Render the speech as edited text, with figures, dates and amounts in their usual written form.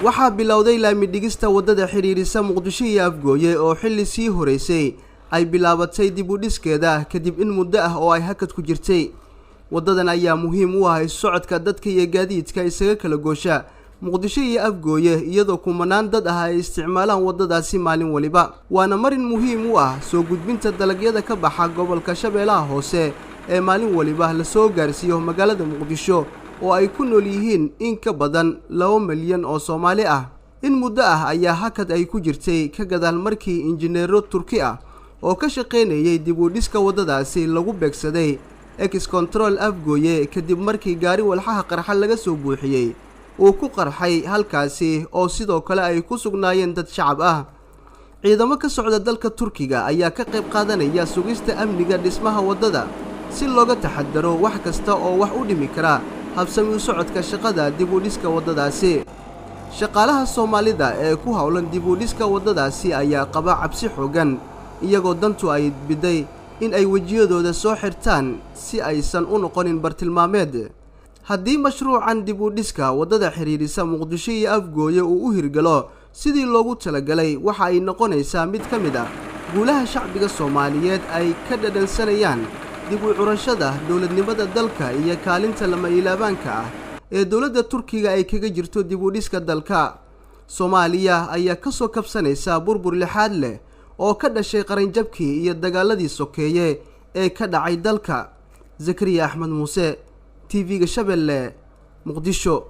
Waxaa bilowday laami dhigista waddada xidhiirisa Muqdisho iyo Afgooye oo xilli sii horeysay ay bilaabatay dib u dhiskeeda kadib in muddo ah oo ay hakad ku jirtay. Waddadan ayaa muhiim u ah socodka dadka iyo gaadiidka isaga kala goosha Muqdisho iyo Afgooye, iyadoo kumanaan dad ah ay isticmaalaan waddadaasi maalin waliba, waana marin muhiim u ah soo gudbinta dalagyada ka baxa gobolka Shabeellaha Hoose ee maalin waliba lasoo gaarsiiyo magaalada Muqdisho oo ay ku nool yihiin in ka badan 2 milyan oo Soomaali ah. In muddo ah ayaa hakad ay ku jirtay ka gadaal markii injineero Turki ah oo ka shaqaynayay dib u dhiska waddadaasi lagu beegsaday ex control Afgooye, kadib markii gaari walxaha qarxa laga soo buuxiyey uu ku qarxay halkaasi oo sidoo kale ay ku sugnaayeen dad shacab ah. Ciidamo ka socda dalka Turkiga ayaa ka qayb qaadanaya sugista amniga dhismaha waddada si looga taxadaro wax kasta oo wax u dhimi kara habsami u socodka shaqada dib u dhiska waddadaasi. Shaqaalaha Soomaalida ee ku howlan dib u dhiska waddadaasi ayaa qaba cabsi xooggan, iyagoo dantu ay biday in ay wejiyadooda soo xirtaan si aysan u noqonin bartilmaameed. Haddii mashruucan dib u dhiska waddada xidhiirisa Muqdisho iyo Afgooye uu u hirgalo sidii loogu talagalay, waxa ay noqonaysaa mid ka mid ah guulaha shacbiga Soomaaliyeed ay ka dhadhansanayaan dib u curashada dowladnimada dalka iyo kaalinta lama ilaabaanka ah ee dowladda Turkiga ay kaga jirto dib u dhiska dalka. Soomaaliya ayaa ka soo kabsanaysa burbur lixaad leh oo ka dhashay qaranjabkii iyo dagaaladii sokeeye ee ka dhacay dalka. Zakariya Axmed Muuse, TV-ga Shabeelle, Muqdisho.